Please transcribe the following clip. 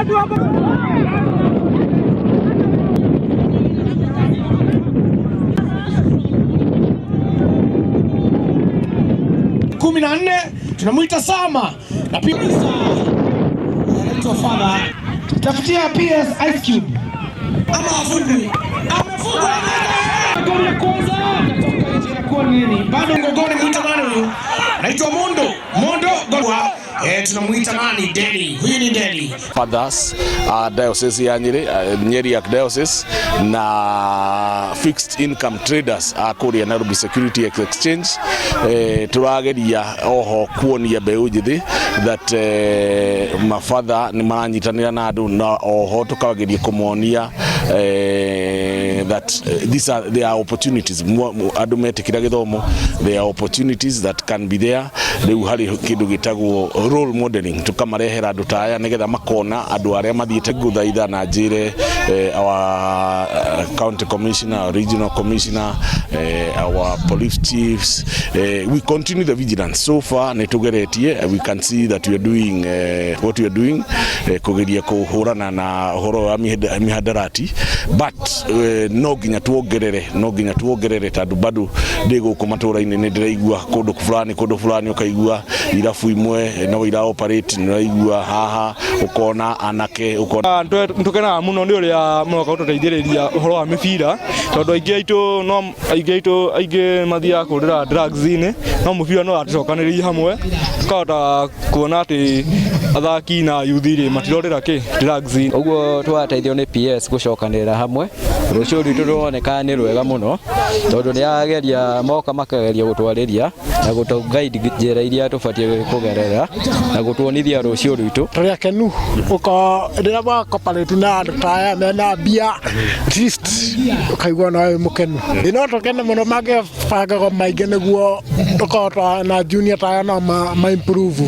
14 tunamwita Sama na pia anaitwa Fadha. Tafutia PS Ice Cube ama afungwe, amefungwa goli ya kwanza, natoka nje, inakuwa nini? Bado ngogoni, mwita nani huyu? Anaitwa Mondo Mondo gol. Tunamuita nani? Dedi. Huyu ni Dedi. Fathers a diocese ya Nyeri, Nyeri Archdiocese na fixed income traders a kuria Nairobi Security Exchange, turageria oho kuonia mbeũ njĩthĩ that mafather nĩ maranyitanĩra na andũ, na oho tukageria kũmonia that these are there are opportunities. Andũ metĩkĩra gĩthomo, there are opportunities that can be there. Rĩu harĩ kĩndũ gĩtagwo role modeling, tukamarehera andũ ta aya nĩgetha makona andũ arĩa mathiĩte. Gũthaitha na njĩre our county commissioner, our regional commissioner, our police chiefs, we continue the vigilance. So far nĩ tũgeretie, we can see that we are doing what we are doing, kugeria kuhurana na ũhoro wa mihadarati, but no nginya tuongerere, no nginya tuongerere, tondũ bado ndĩ gũkũ matũra-inĩ nĩ ndĩraigua kũndũ fulani, kũndũ fulani, ũkaigua irabu imwe no ira operate, nĩ ũraigua haha, ũkona anake, ũkona Nĩtũkenaga mũno nĩ ũrĩa mũroka gũtũteithĩrĩria ũhoro wa mĩbira, tondũ aingĩ aitũ no aingĩ aitũ aingĩ mathiaga kũrĩra drugs-inĩ, no mũbira no watũcokanĩrĩria hamwe, tũkahota kuona atĩ athaki na youth rĩ matirorĩra kĩ drugs. Ũguo twateithio nĩ PS gũcokanĩrĩra hamwe, rũciũ rwitũ rũroneka nĩ rwega mũno, tondũ nĩ ageria moka makageria gũtwarĩria na gũtũ guide njĩra iria tũbatiĩ kũgerera na gũtuonithia rũciũ rwitũ. Tũrĩ akenu ũko rĩrĩa wa cooperate na andũ ta aya mena mbia, at least ũkaigua nawe wĩ mũkenu. Ĩ no tũkene mũno mangĩbangago maingĩ nĩguo tũkorwo na junior ta aya no ma improve.